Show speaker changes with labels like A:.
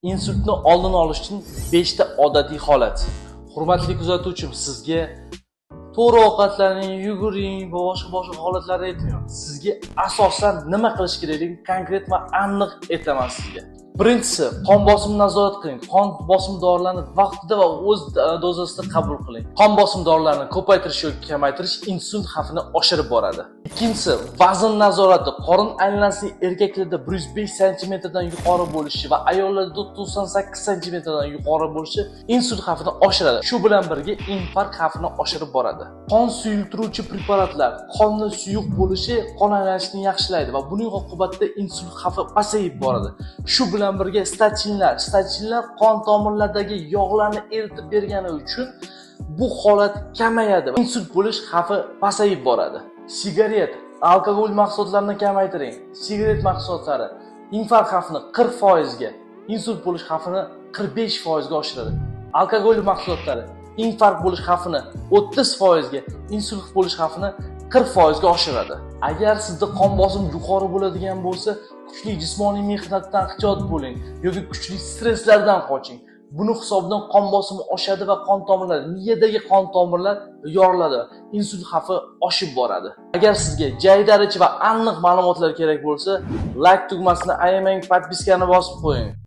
A: Insultni oldini olish uchun 5 ta odatiy holat. Hurmatli kuzatuvchim, sizga to'g'ri ovqatlaning, yuguring va boshqa-boshqa holatlarni aytmayman. Sizga asosan nima qilish kerakligini konkret va aniq aytaman sizga. Birinchisi, qon bosimini nazorat qiling. Qon bosim dorilarini vaqtida va o'z dozasida qabul qiling. Qon bosim dorilarini ko'paytirish yoki kamaytirish insult xavfini oshirib boradi. Ikkinchisi, vazn nazorati. Qorin aylanasining erkaklarda 105 sm dan yuqori bo'lishi va ayollarda 98 sm dan yuqori bo'lishi insult xavfini oshiradi. Shu bilan birga infarkt xavfini oshirib boradi. Qon suyultiruvchi preparatlar qonni suyuq bo'lishi qon aylanishini yaxshilaydi va buning oqibatida insult xavfi pasayib boradi. Shu bilan birga statinlar qon tomirlaridagi yog'larni eritib bergani uchun bu holat kamayadi. Insult bo'lish xavfi pasayib boradi. Sigaret, alkogol mahsulotlarini kamaytiring. Sigaret mahsulotlari infarkt xavfini 40%ga, insult bo'lish xavfini 45%ga oshiradi. Alkogol mahsulotlari infarkt bo'lish xavfini 30%ga, insult bo'lish xavfini 40%ga oshiradi. Agar sizda qon bosim yuqori bo'ladigan bo'lsa, kuchli jismoniy mehnatdan ehtiyot bo'ling yoki kuchli stresslardan qoching. Buni hisobidan qon bosimi oshadi va qon tomirlari, miyadagi qon tomirlar yoriladi. Insult xavfi oshib boradi. Agar sizga jaydarichi va aniq ma'lumotlar kerak bo'lsa, like tugmasini ayamang, подписка ni bosib qo'ying.